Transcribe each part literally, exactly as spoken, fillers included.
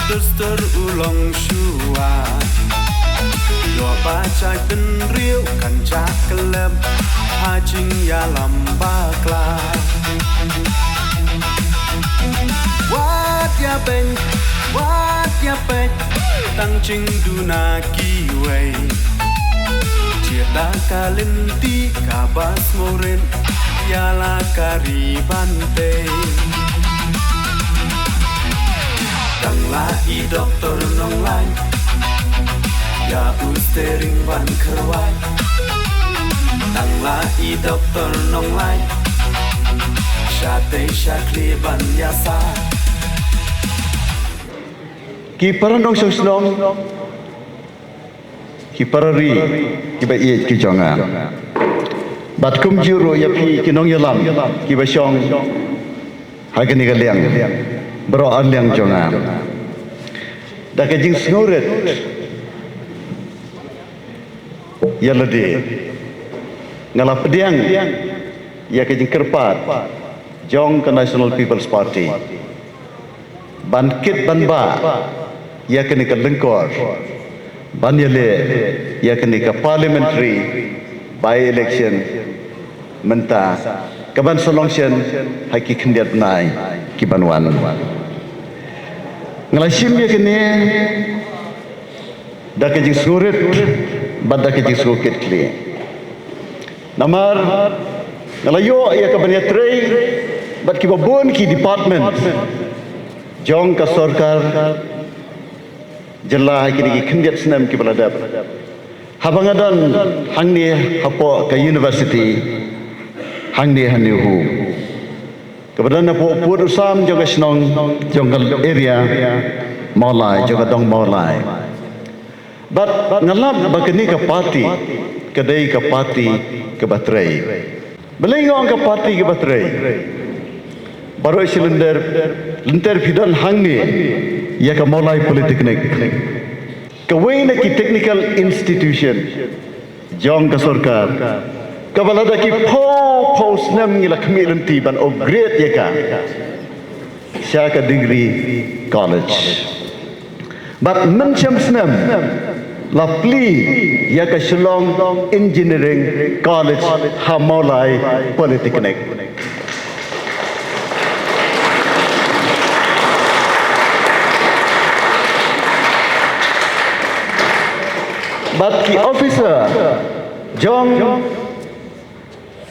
Sister u long shuwa. Ïoh ba jait bynriew kan jah kyllep ha jingïalam bakla. Wat ïa beiñ, wat ïa peit, tang jingduna kiwei. Jia da ka lynti kaba sngewrit ïa la ka ri ban tei. Tang la i doktor Nonglait ïa u steering ban kyrwai. Tang la i doktor Nonglait sha tei sha khlieh ban ïa sa. Ki para nongshong shnong, ki para ri, kiba ïeit ki jong nga. Bad kumjuh ruh ïa phi ki nongïalam kiba shong ha kane ka liang baroh arliang jong nga. Da ka jingsngewrit ïa lade nga la pdiang ïa ka jingkyrpad jong ka National People's Party ban kit ban bah ïa kane ka lyngkor ban ïaleh ïa kane ka parliamentary by-election mynta kaban sa long shen ha ki khyndiat bnai ki ban wan. Nga la shim ïa kane da ka jingsngewrit bad da ka jingsngewkitkhlieh. Namar nga la ïoh ïa ka ban ïatrei bad kiba bun ki department jong ka sorkar jylla ha kine ki khyndiat snem kiba la dep. Haba nga don hangne hapoh ka university hangne ha NEHU, kaba don hapoh pud u sam jong ka shnong jong ka area Mawlai, jong ka dong Mawlai. Bad nga lap ba kane ka party ka dei ka party kaba trei. Balei nga ong ka party kaba trei? Baroh shi lynter, lynter phi don hangne ïa ka Mawlai Polytechnic, kawei na ki technical institution jong ka sorkar kaba lada ki phew phew snem ngi la khmih lynti ban upgrade ïa ka sha ka degree college. Bad mynshem snem la plie ïa ka Shillong Engineering College ha Mawlai Polytechnic. Bad ki officer jong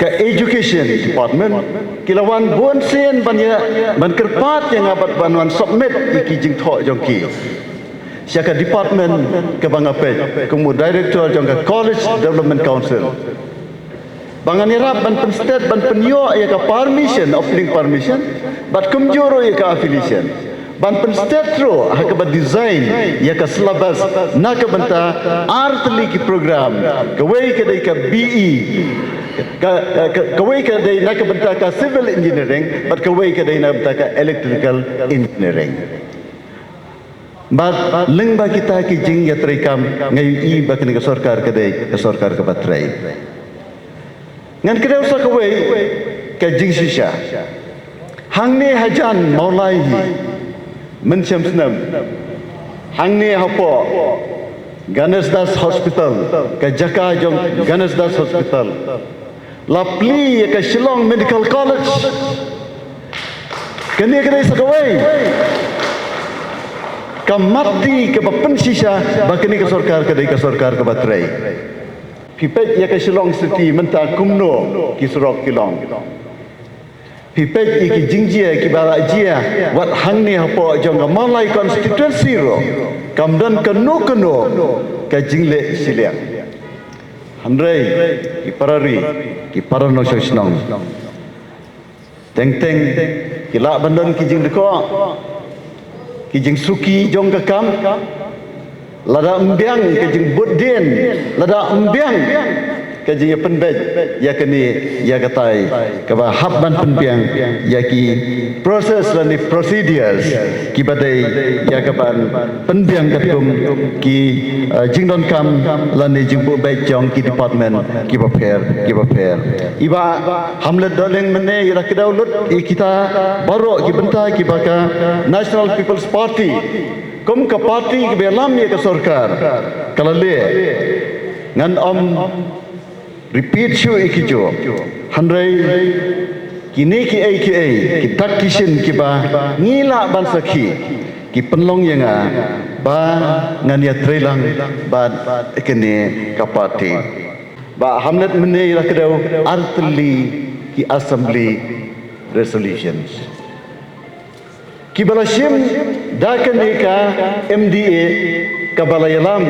ka Education Department ki la wan bun sien ban ïa, ban kyrpad ïa nga bad ban wan submit ïa ki jingthoh jong ki sha ka department kaba nga peit kum u director jong ka College Development Council, ba ngan ïarap ban pynstet, ban pynïoh ïa ka permission, opening permission, bad kumjuh ruh ïa ka affiliation. Ban pynstet ruh ha kaba design ïa ka syllabus na ka bynta ar tylli ki program, kawei ka dei ka B E, ka, ka, kawei ka dei na ka bynta ka civil engineering, bad kawei ka dei na ka bynta ka electrical engineering. Bad lyngba kita ki jingïatreikam nga ïohi ba kane ka sorkar ka dei ka sorkar kaba trei. Ngan kdew sa kawei ka jingshisha. Hangne hajan Mawlai hi mynshem snem, hangne hapoh Ganesh Das Hospital, ka jaka jong Ganesh Das Hospital, la plie ïa ka Shillong Medical College. Kane ka dei sa kawei ka mapdi kaba pynshisha ba kane ka sorkar ka dei ka sorkar kaba trei. Phi peit ïa ka Shillong City mynta kumno ki surok ki long. Phi peit ïa ki jingjia kiba la jia wat hangne hapoh jong ka Mawlai constituency ruh kam don kano kano ka jingleh shiliang. Hynrei ki para ri, ki para nongshong shnong, teng teng ki lah ban don ki jingdkoh, ki jingsuki jong ka kam. Lada ym biang ka jingbud dien, lada ym biang ka jingïapynbeit ïa kane ïa katai, kaba hap ban pynbiang ïa ki process lane procedures kiba dei ïa kaban pynbiang katkum ki, eh, jingdonkam lane jingbuhbeit jong ki department kiba pher kiba pher. I Bah Hamlet Dohling mynne i la kdew lut ïa kita baroh ki bynta kiba ka National People's Party Kum ka party kaba ïalam ïa ka sorkar, ka la leh. Ngan ym repeat shuh ïa ki jong. Hynrei kine kiei kiei, ki dak ki shin kiba ngi lah ban sakhi, ki pynlong ïa nga ba ngan ïatreilang bad kane ka party. Ba ha mynne la kdew artylli ki assembly resolutions kiba la shim da kane ka M D A kaba la ïalam,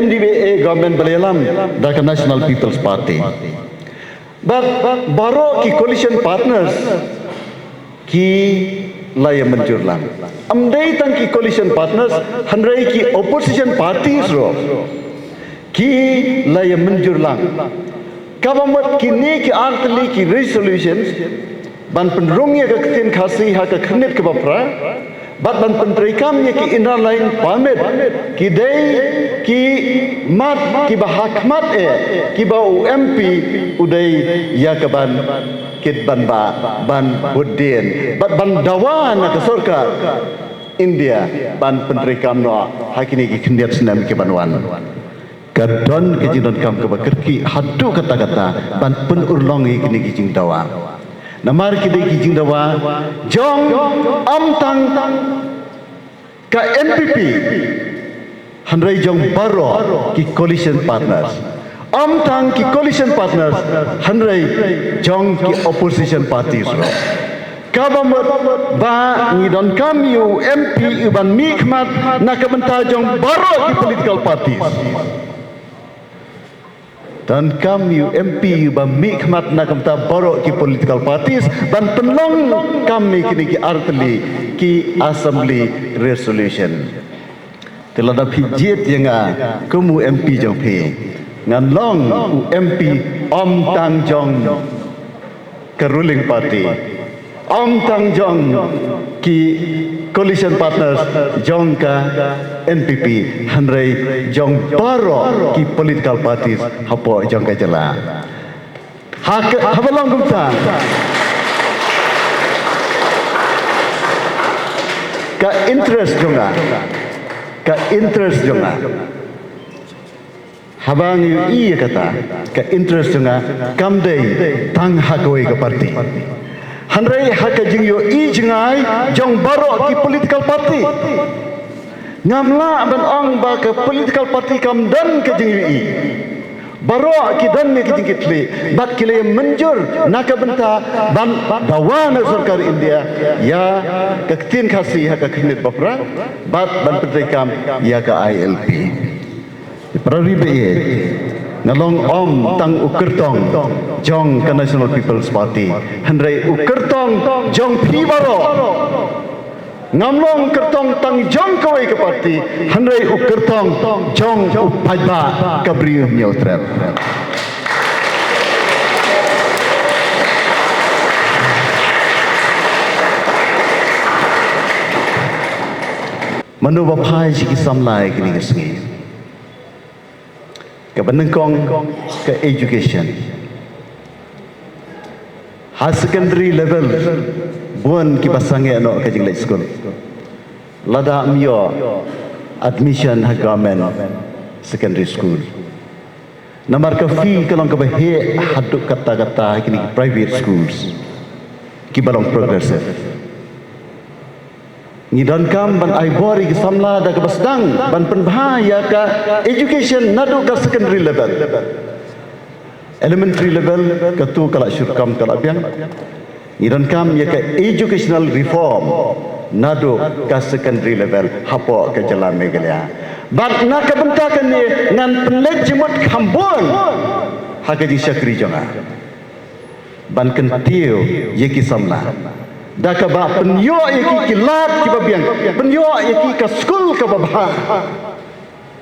M D A government ba la ïalam da ka National People's Party. Bad baroh ki coalition partners ki la ïa mynjur lang. Ym dei tang ki coalition partners, hynrei ki opposition parties ruh ki la ïa mynjur lang. Kaba mut kine ki artylli ki resolutions ban pynrung ïa ka ktien Khasi ha ka khyrnit kaba phra, bad ban pyntreikam ïa ki Inner Line Permit, ki dei ki mat kiba ha khmat eh kiba u M P u dei ïa kaban kit ban ba ban bud dien bad ban dawa na ka sorkar India ban pyntreikam noh ha kine ki khyndiat snem kiban wan. Ka don ka jingdonkam kaba kyrkieh haduh katta katta ban pynurlong ïa kine ki jingdawa. Namar ki dei ki jingdawa jong ym tang ka N P P, hynrei jong baroh ki coalition partners. Ym tang ki coalition partners, hynrei jong ki opposition parties ruh. Kaba mut ba ngi donkam ïa u M P uban mihkhmat na ka bynta jong baroh ki political parties. Donkam ïa u M P uba mihkhmat na ka bynta baroh ki political parties ban pynlong kam ïa kine ki artylli ki assembly resolution. Te lada phi jied ïa nga kum u M P jong phi, ngan long u M P ym tang jong ka ruling party, ym tang jong ki coalition partners jong ka N P P, hynrei jong baroh ki political parties hapoh jong ka jylla. Ha ka, haba long kumta, ka interest jong nga, ka interest jong nga, haba ngi ïohi ïa kata, ka interest jong nga kam dei tang ha kawei ka party, hynrei ha ka jingïohi jngai jong baroh ki political party. Ngam lah ban ong ba ka political party kam don ka jingïohi. Baroh ki don ïa ka jingkitkhlieh bad ki la ïa mynjur na ka bynta ban dawa na sorkar India ïa ka ktien Khasi ha ka khyrnit ba phra bad ban pyntreikam ïa ka I L P. Para ri baieit, nga long ym tang u kyrtong jong ka National People's Party, hynrei u kyrtong jong phi baroh. Ngam long kyrtong tang jong kawei ka party, hynrei u kyrtong jong u paidbah ka Bri u Hynñiewtrep. Mano ba phai sha ki samla ïa kine ki sngi? Kaba nyngkong ka education. Ha secondary level bun kiba sangeh noh ka jingleit skul lada ym ïoh admission ha government secondary school. Namar ka fee ka long kaba heh haduh katta katta ha kine ki private schools kiba long progressive. Ngi donkam ban ai bor ïa ki samla da kaba sdang ban pynbha ïa ka education naduh ka secondary level. Elementary level katto ka la shu rukom ka la biang. Ngi donkam ïa ka educational reform naduh ka secondary level hapoh ka jylla Meghalaya. Bad na ka bynta kane ngan pynleit jingmut kham bun ha ka jingshakri jong nga. Ban kyntiew ïa ki samla da kaba pynïoh ïa ki ki lad kiba biang, pynïoh ïa ki ka skul kaba bha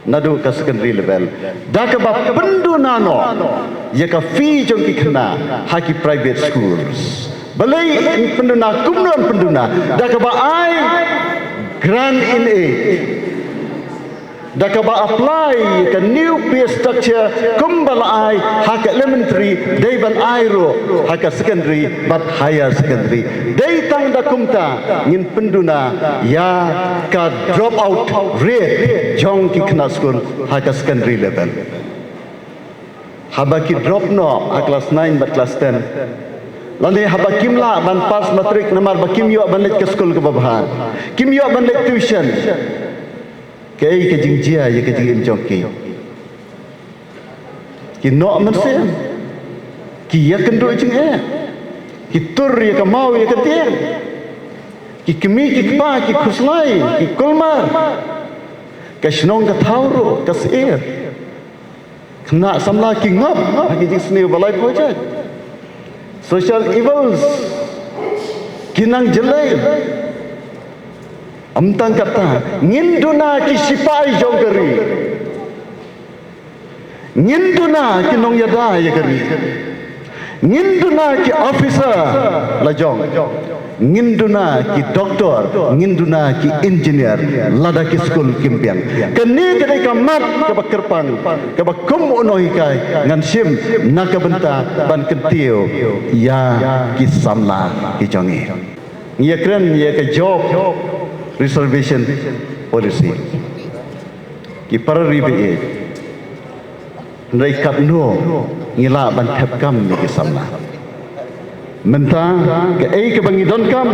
naduh ka secondary level, da kaba pynduna noh ïa ka fee jong ki khynnah ha ki private schools. Balei yn pynduna, kumno yn pynduna? Da kaba ai grant in aid. Da kaba apply ka new pay structure kumba la ai ha ka elementary, dei ban ai ruh ha ka secondary bad higher secondary. Dei tang da kumta ngin pynduna ïa ka drop out rate jong ki khynnah skul ha ka secondary level. Haba ki drop noh ha class nine bad class ten, lane haba kim lah ban pass matric namar ba kim ïoh ban leit ka skul kaba bha, kim ïoh ban leit tuition, kaei ka jingjia ïa ka jingim jong ki? Ki noh mynsiem, ki ïakynduh jingeh, ki tur ïa ka maw ïa ka dieng, ki kmie ki kpa ki khuslai, ki kulmar, ka shnong ka thaw ruh ka syier. Khynnah samla ki ngop ha ki jingsniew ba lai phew jait. Social evils ki nang jyllei. Ym tang katta, ngin duna ki shipai jong ka ri. Ngin duna ki nongïada ïa ka ri. Ngin duna ki officer la jong. Ngin duna ki doktor, ngin duna ki engineer, lada ki skul kim biang. Kane ka dei ka mat kaba kyrpang, kaba kum u nonghikai ngan shim na ka bynta ban kyntiew ïa ki samla ki jong ngi. Ngi ïakren ïa ka job reservation policy. Ki para ri ba ïeit. Hynrei katno ngi lah ban thep kam ïa ki samla? Mynta kaei kaba ngi donkam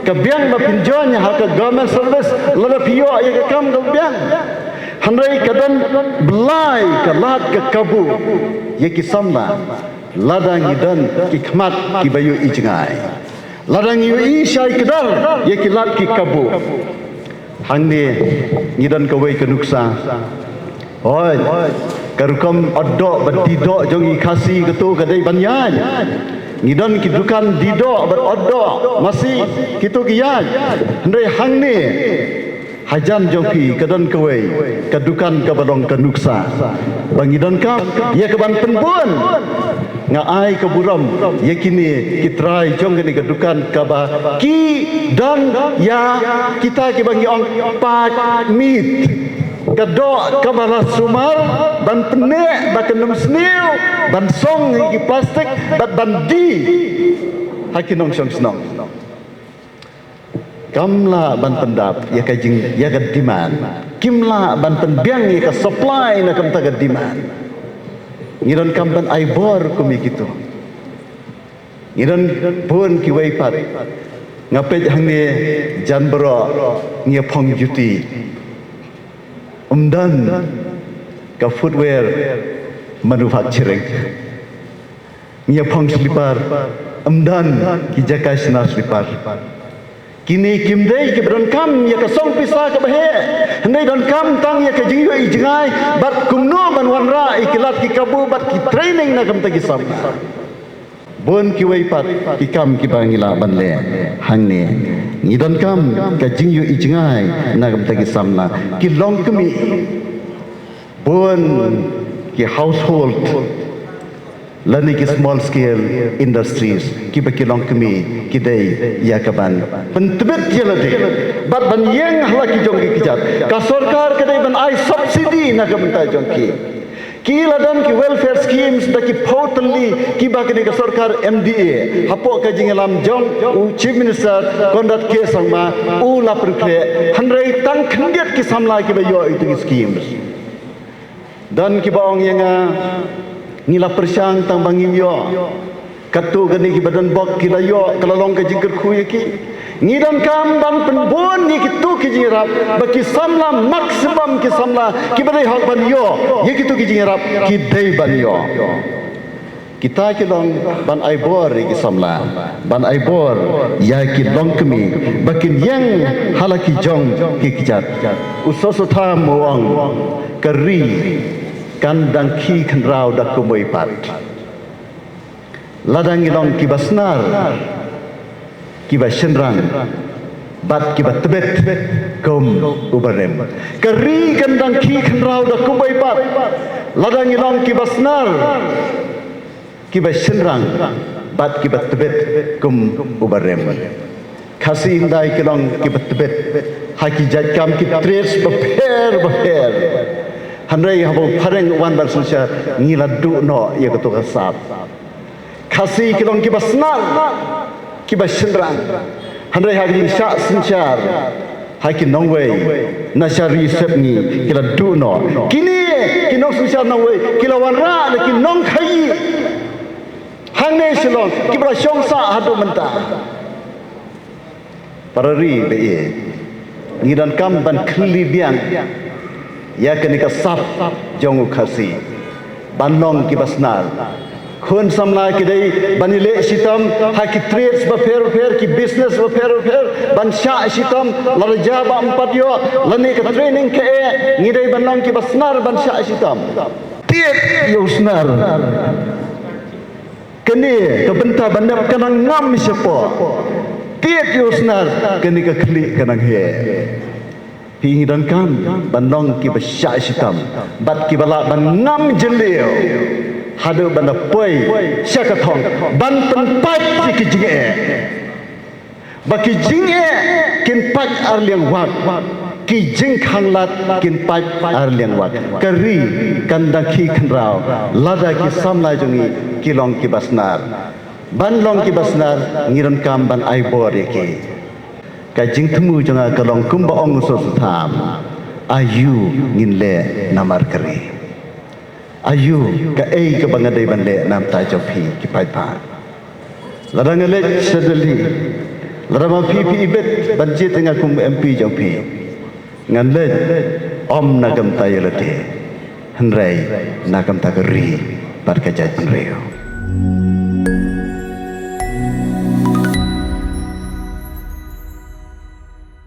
ka biang ba phin join ha ka government service lada phi ïoh ïa ka kam ka biang. Hynrei ka don blai ka lad ka kabu ïa ki samla lada ngi don ki khmat kiba ïohi jngai. Lada ngi ïohi shai kdar ïa ki lad ki kabu. Hangne ngi don kawei ka nuksa. Hooid, ka rukom ot doh bad die doh jong i Khasi kato ka dei ban ïaid. Ngi don ki dukan die doh bad ot doh masi, kito ki ïaid. Hynrei hangne hajan jong phi ka don kawei ka dukan kaba long ka nuksa ba ngi donkam ïa ka ban pynbun. Nga ai ka burom ïa kine ki trai jong kane ka dukan kaba ki don ïa kita kiba ngi ong paid miet, ka doh kaba la sumar ban pyneh da ka num sniew, ban song ïa ki plastik bad ban die ha ki nongshong shnong. Kam lah ban pyndap ïa ka jing, ïa ka demand. Kim lah ban pynbiang ïa ka supply na ka bynta ka demand. Ngi donkam ban ai bor kum ïa kito. Ngi don bun kiwei pat. Nga peit hangne jan baroh ngi ïa phong juti. Ym don ka footwear manufacturing. Ngi ïa phong slipar, ym don ki jaka shna slipar. Kine kim dei kiba donkam ïa ka song pisa kaba heh. Hynrei donkam tang ïa ka jingïohi jngai bad kumno ban wanrah ïa ki lad ki kabu bad ki training na ka bynta ki samla. Bun kiwei pat ki kam kiba ngi lah ban leh hangne. Ngi donkam ka jingïohi jngai na ka bynta ki samla, ki longkmie. Bun ki household lane ki small scale industries kiba ki longkmie ki dei ïa ka ban pyntbit ïa lade bad ban ïeng ha la ki jong ki kjat. Ka sorkar ka dei ban ai subsidy na ka bynta jong ki. Ki la don ki welfare schemes da ki phew tylli kiba kane ka sorkar M D A hapoh ka jingïalam jong u Chief Minister Conrad K Sangma u la pynkhreh, hynrei tang khyndiat ki samla kiba ïoh ïa ki schemes. Don kiba ong ïa nga, ngi la pyrshang tang ba ngim ïoh. Katto katne kiba don bok ki la ïoh, ka la long ka jingkyrkhu ïa ki. Ngi donkam ban pynbun ïa kito ki jingïarap ba ki samla, maximum ki samla kiba dei hok ban ïoh ïa kito ki jingïarap ki dei ban ïoh. Kita ki long ban ai bor ïa ki samla, ban ai bor ïa ki longkmie ba kin ïeng ha la ki jong ki kjat. U Soso Tham u ong, ka ri kan dang khih khynraw da kumwei pat. Lada ngi long kiba snar, kiba shynrang bad kiba tbit kum u barim. Ka ri kan dang khih khynraw da kumwei pat. Lada ngi long kiba snar, kiba shynrang bad kiba tbit kum u barim. Khasi hyndai ki long kiba tbit ha ki jait kam, ki trades bapher bapher. Hynrei haba u phareng u wan ban synshar, ngi la duh noh ïa kato ka sap. Khasi ki long kiba snar, kiba shynrang. Hynrei ha ka jingshah synshar ha ki nongwei na sha ri sepngi, ki la duh noh. Kine ki nongsynshar nongwei ki la wanrah da ki nongkhaïi hangne Shillong, kiba la shong sah haduh mynta. Para ri ba ïeit, ngi donkam ban khylli biang ïa kane ka sap jong u Khasi ban long kiba snar. Khun samla ki dei ban ïaleh shitom ha ki trades bapher bapher, ki business bapher bapher, ban shah shitom, lada jia ba ym pat ïoh lane ka training ka eh, ngi dei ban long kiba snar ban shah shitom. Tied ïa u snar. Kane ka bynta ba nep ka nang ngam shapoh. Tied ïa u snar, kane ka khlieh ka nang heh. Phi, ngi donkam ban long kiba shah shitom bad kiba lah ban ngam jylliew haduh ban da poi sha ka thong ban pynpait ïa ki jingeh. Ba ki jingeh kin pait ar liang wak, ki jingkhanglad kin pait ar liang wak. Ka ri kan dang khih khynraw lada ki samla jong ngi ki long kiba snar. Ban long kiba snar, ngi donkam ban ai bor ïa ki. Ka jingthmu jong nga ka long kumba ong u Soso Tham, aïu ngin leh namar ka ri? Aïu kaei kaba nga dei ban leh na bynta jong phi ki paidbah? Lada nga leit sha Delhi, lada ma phi phi ibit ban jied ïa nga kum MP jong phi, ngan leit ym na ka bynta ïa lade, hynrei na ka bynta ka ri bad ka jaitbynriew.